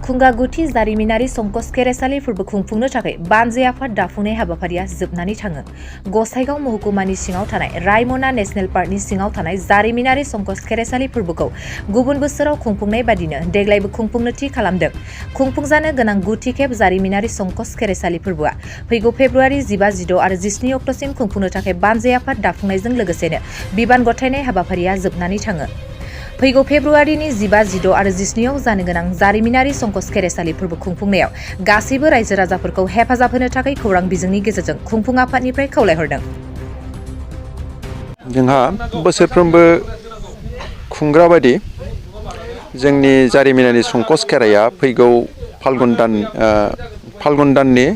खुंगा गुथि जारिमिनारि संकस खेराइसालि फोरबो खुंफुंनो थाखाय बानजाय आफाद दाफुंनाय हाबाफारिया जोबनानै थाङो। गसाइगाव महकुमानि सिङाव थानाय रायमना नेशनेल पार्कनि सिङाव थानाय जारिमिनारि संकस खेराइसालि फोरबोखौ गुबुन बोसोराव खुंफुंनाय बादिनो देग्लायबो खुंफुंनो थि खालामदों। खुंफुंजानो गोनां गुथि खेब जारिमिनारि संकस खेराइसालि फोरबोआ फैगौ फेब्रुवारि 15, 16 आरो 17 अक्ट'सिम खुंफुंनो थाखाय बानजाय आफाद दाफुंनायजों लोगोसेनो बिबान गथायनाय हाबाफारिया जोबनानै थाङो। फैगौ फेब्रुवारिनि 15, 16 आरो 17 आव जानो गोनां जारिमिनारि संकस खेराइसालि फोरबो खुंफुंनायाव गासैबो रायजो राजाफोरखौ हेफाजाब होनो थाखाय खौरां बिजोंनि गेजेरजों खुंफुं आफादनिफ्राय खावलायहरदों। जोंहा बोसोरफ्रोमबो खुंग्रा बायदि जोंनि जारिमिनारि संकस खेराइया फैगौ फाल्गुन दाननि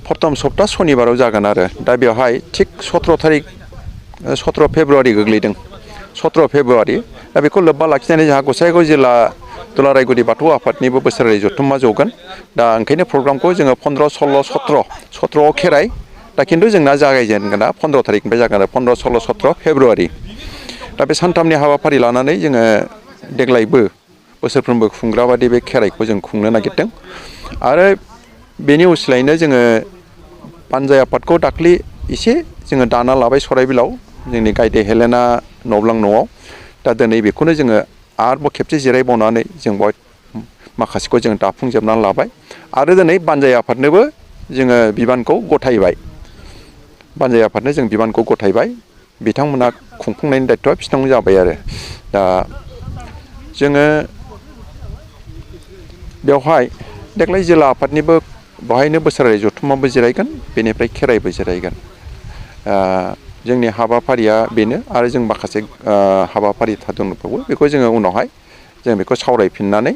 प्रथम सप्ता सनिबाराव जागोन आरो दा बेवहाय थिग 17 फेब्रुवारि गोग्लैदों। 17 फेब्रुवारि दा बेखौ लोब्बा लाखिनानै जोंहा गसाइगाव जिल्ला दुलाराय गुदि बाथौ आफादनिबो बोसोरारि जथुम्मा जौगोन। दा ओंखायनो प्रग्रामखौ जोङो 15, 16, 17आव खेराइ दा खिन्थु जोंना जागायजेनगोना 15 थारिखनिफ्राय जागोन आरो 15, 16, 17 फेब्रुवारि। दा बे सानथामनि हाबाफारि लानानै जोङो देग्लायबो बोसोरफ्रोमबो खुंग्रा बादि बे खेराइखौ जों खुंनो नागिरदों आरो बेनि उसिलायैनो जोङो बानजाय आफादखौ दाख्लि एसे जोङो दाना लाबाय सराइबिलाव जोंनि गायदे हेलेना नब्लां न'आव। दा दिनै बेखौनो जोङो आरोबाव खेबसे जिरायबावनानै जों बेवहाय माखासेखौ जों दाफुंजोबनानै लाबाय आरो दिनै बानजाय आफादनोबो जोङो बिबानखौ गथायबाय। बानजाय आफादनो जों बिबानखौ गथायबाय। बिथांमोना खुंफुंनायनि दायथ'आ बिसिनाव जाबाय आरो दा जोङो बेवहाय देग्लाय जिल्ला आफादनिबो बेवहायनो बोसोरारि जथुम्माबो जिरायगोन, बेनिफ्राय खेराइबो जिरायगोन। जोंनि हाबाफारिया बेनो आरो जों माखासे हाबाफारि दंबावो बेखौ जोङो उनावहाय जों बेखौ सावरायफिननानै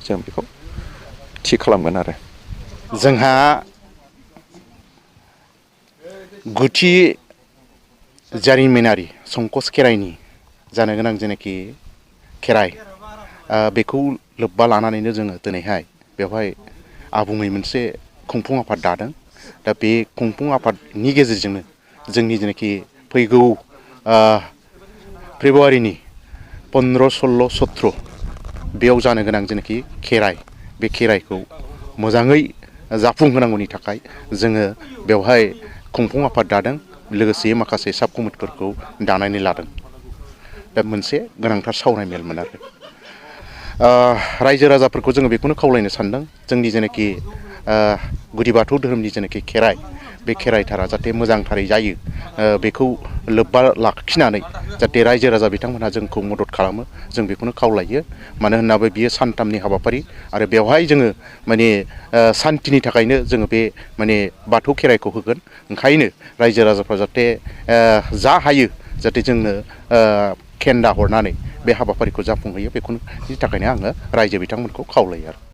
जों बेखौ थि खालामगोन आरो। जोंहा गुथि जारिमिनारि संकस खेराइनि जानो गोनां जेनाखि खेराइ बेखौ लोब्बा लानानैनो जोङो दिनैहाय बेवहाय आबुङै मोनसे खुंफुं आफाद दादों। दा बे खुंफुं आफादनि गेजेरजोंनो जोंनि जेनाखि फैगौ फेब्रुवारिनि 15, 16, 17 बेयाव जानो गोनां जेनाखि खेराइ बे खेराइखौ मोजाङै जाफुंहोनांगौनि थाखाय जोङो बेवहाय खुंफुं आफाद दादों, लोगोसे माखासे साब कमिटिफोरखौ दानानै लादों। दा मोनसे गोनांथार सावराय मेलमोन आरो रायजो राजाफोरखौ जोङो बेखौनो खावलायनो सानदों जोंनि जेनाखि गुदि बाथौ धोरोमनि जेनाखि खेराइ बे खेराइथारा जाहाथे मोजांथारै जायो बेखौ लोब्बा लाखिनानै जाहाथे रायजो राजा बिथांमोनहा जोंखौ मदद खालामो जों बेखौनो खावलायो। मानो होनोबा बियो सानथामनि हाबाफारि आरो बेवहाय जोङो माने सान्तिनि थाखायनो जोङो बे माने बाथौ खेराइखौ होगोन। ओंखायनो रायजो राजाफ्रा जाहाथे जा हायो जाहाथे जोंनो खेन्दा हरनानै बे हाबाफारिखौ जाफुंहोयो बेखौनि थाखायनो आङो रायजो बिथांमोनखौ खावलायो आरो।